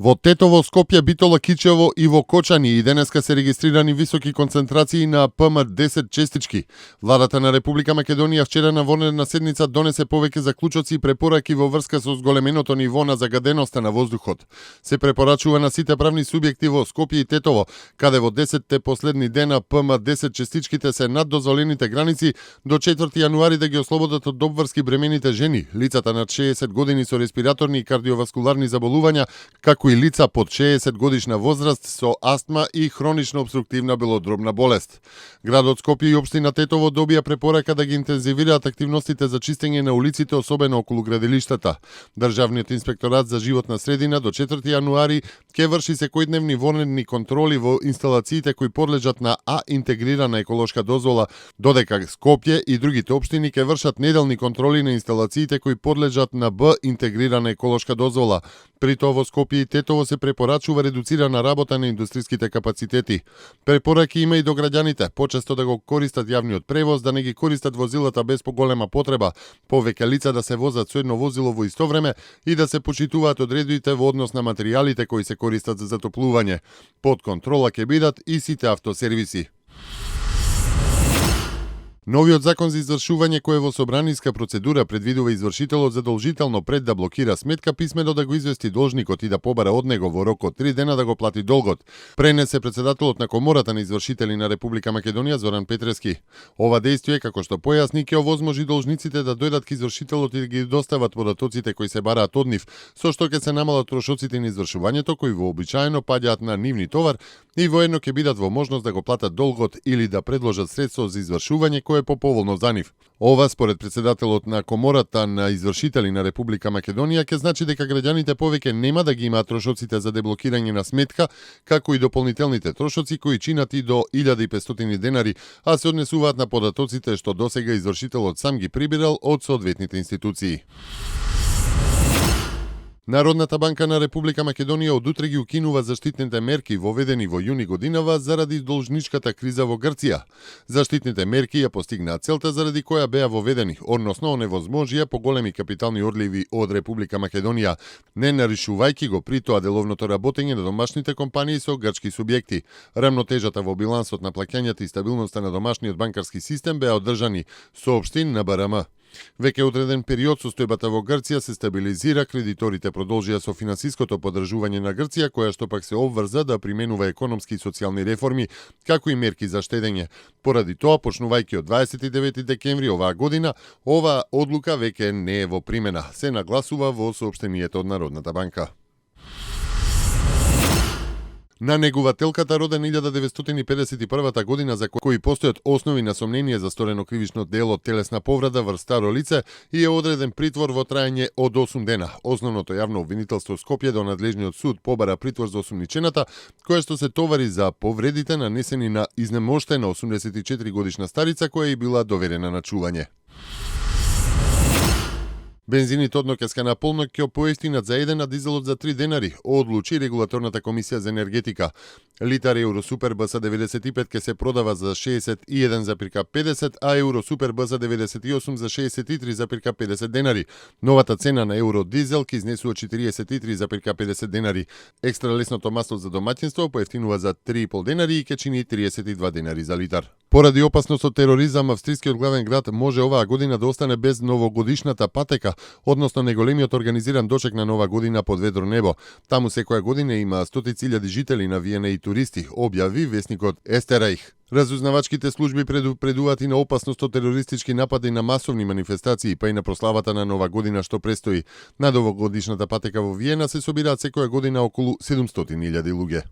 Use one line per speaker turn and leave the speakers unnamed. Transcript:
Во Тетово, Скопје, Битола, Кичево и во Кочани и денеска се регистрирани високи концентрации на ПМ10 честички. Владата на Република Македонија вчера на вонредна седница донесе повеќе заклучоци и препораки во врска со зголеменото ниво на загаденоста на воздухот. Се препорачува на сите правни субјекти во Скопје и Тетово, каде во 10 последни дена ПМ10 честичките се над дозволените граници, до 4 јануари да ги ослободат од обврски бремените жени, лицата над 60 години со респираторни и кардиоваскуларни заболувања, како и лица под 60 годишна возраст со астма и хронична обструктивна белодробна болест. Градот Скопје и општина Тетово добија препорака да ги интензивираат активностите за чистење на улиците, особено околу градилиштата. Државниот инспекторат за животна средина до 4 јануари ќе врши секојдневни вонредни контроли во инсталациите кои подлежат на А интегрирана еколошка дозвола, додека Скопје и другите општини ќе вршат неделни контроли на инсталациите кои подлежат на Б интегрирана еколошка дозвола. При тоа во Скопје и Тетово се препорачува редуцирана работа на индустријските капацитети. Препораки има и до граѓаните, почесто да го користат јавниот превоз, да не ги користат возилата без поголема потреба, повеќе лица да се возат со едно возило во исто време и да се почитуваат одредбите во однос на материјалите кои се користат за затоплување. Под контрола ќе бидат и сите автосервиси. Новиот закон за извршување кој е во собраниска процедура предвидува извршителот задолжително пред да блокира сметка писмено да го извести должникот и да побара од него во рок од 3 дена да го плати долгот, пренесе председателот на Комората на извршители на Република Македонија Зоран Петрески. Ова дејство, како што појасни, ќе овозможи должниците да дојдат ко извршителот и да ги достават податоците кои се бараат од нив, со што ќе се намалат трошоците на извршувањето кои вообичаено паѓаат на нивни товар и воедно ќе бидат во можност да го платат долгот или да предложат средство за извршување кое е поповолно за нив. Ова, според председателот на Комората на извршители на Република Македонија, ќе значи дека граѓаните повеќе нема да ги имаат трошоците за деблокирање на сметка, како и дополнителните трошоци кои чинат и до 1500 денари, а се однесуваат на податоците што досега извршителот сам ги прибирал од соодветните институции. Народната банка на Република Македонија од утре ги укинува заштитните мерки воведени во јуни годинава заради должничката криза во Грција. Заштитните мерки ја постигнаат целта заради која беа воведени, односно оневозможија поголеми капитални одливи од Република Македонија, не нарушувајќи го при тоа деловното работење на домашните компании со грчки субјекти. Рамнотежата во билансот на плаќањата и стабилноста на домашниот банкарски систем беа одржани, соопшти НБРМ. Веќе одреден период состојбата во Грција се стабилизира, кредиторите продолжија со финансиското поддржување на Грција, која што пак се обврза да применува економски и социјални реформи, како и мерки за штедење. Поради тоа, почнувајќи од 29 декември оваа година, оваа одлука веќе не е во примена, се нагласува во соопштението од Народната банка. На негувателката родена 1951 година, за кој постојат основи на сомнение за сторено кривично дело телесна повреда врз старо лице, и е одреден притвор во трајање од 8 дена. Основното јавно обвинителство Скопје до надлежниот суд побара притвор за осумничената, која што се товари за повредите нанесени на изнемоштена 84 годишна старица која и била доверена на чување. Бензинит од ноќеска на полнок ќе поевтинат за 1, а дизелот за 3 денари, одлучи регулаторната комисија за енергетика. Литар Евросупер БС 95 ќе се продава за 61,50, а Евросупер БС 98 за 63,50 денари. Новата цена на Евродизел ќе изнесува 43,50 денари. Екстра лесното масло за домаќинство поевтинува за 3,5 денари и ќе чини 32 денари за литар. Поради опасност од тероризам, австрискиот главен град може оваа година да остане без новогодишната патека, односно неголемиот организиран дочек на Нова година под ведро небо. Таму секоја година има стотици илјади жители навиена и туристи, објави весникот Естераих. Разузнавачките служби предупредуваат и на опасност од терористички напади на масовни манифестации, па и на прославата на Нова година што престои. На новогодишната патека во Виена се собираат секоја година околу 700.000 луѓе.